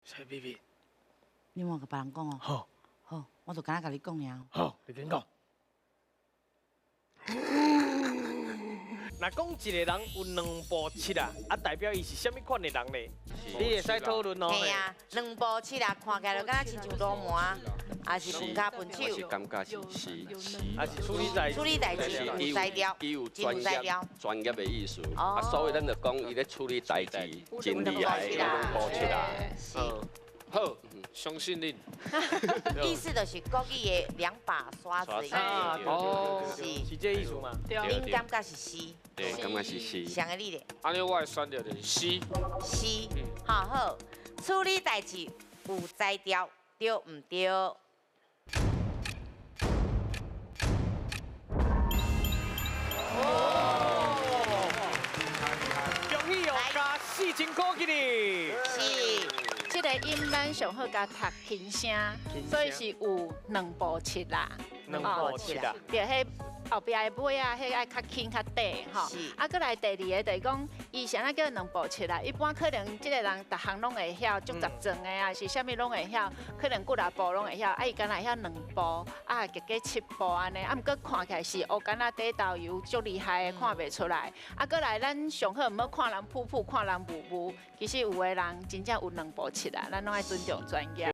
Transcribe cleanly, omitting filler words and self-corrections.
啥秘密？你莫共別人講哦。好。好，我就敢若共你講爾。好，你緊講。若講一个人有兩步七啊，啊代表伊是啥物款的人呢？你會使討論哦。嘿啊，兩步七啊，看起來就敢若親像流氓，抑是笨跤笨手。我是感覺是是是，抑是處理代處理代誌有才調，伊有專業專業的意思，啊，所以咱就講伊咧處理代誌真厲害，兩步七啊。是。好，相信你。意思就是國語的兩把刷子。哦，是是這意思嗎？恁感覺是是？對，感覺是是。啥個你咧？按呢我的選擇就是是。是，好好，處理代誌有才調，對毋對？哦，恭喜哦，加4000塊起哩。是。這个音咱上好共讀輕聲，所以是有兩步七啦。兩步七啦。對，彼後壁的尾仔，彼愛較輕較短吼。啊，閣來第二个就是講，伊啥物叫兩步七啦？一般可能這个人逐項攏會曉，足雜裝的啊，是啥物攏會曉，可能幾若步攏會曉。啊，伊敢若會曉兩步，啊，加加七步按呢。啊，毋過看起來是烏干仔底豆油足厲害的，看袂出來。啊，閣來咱上好毋好看人普普，看人霧霧。其實有的人真正有兩步七啦，咱攏愛尊重專業。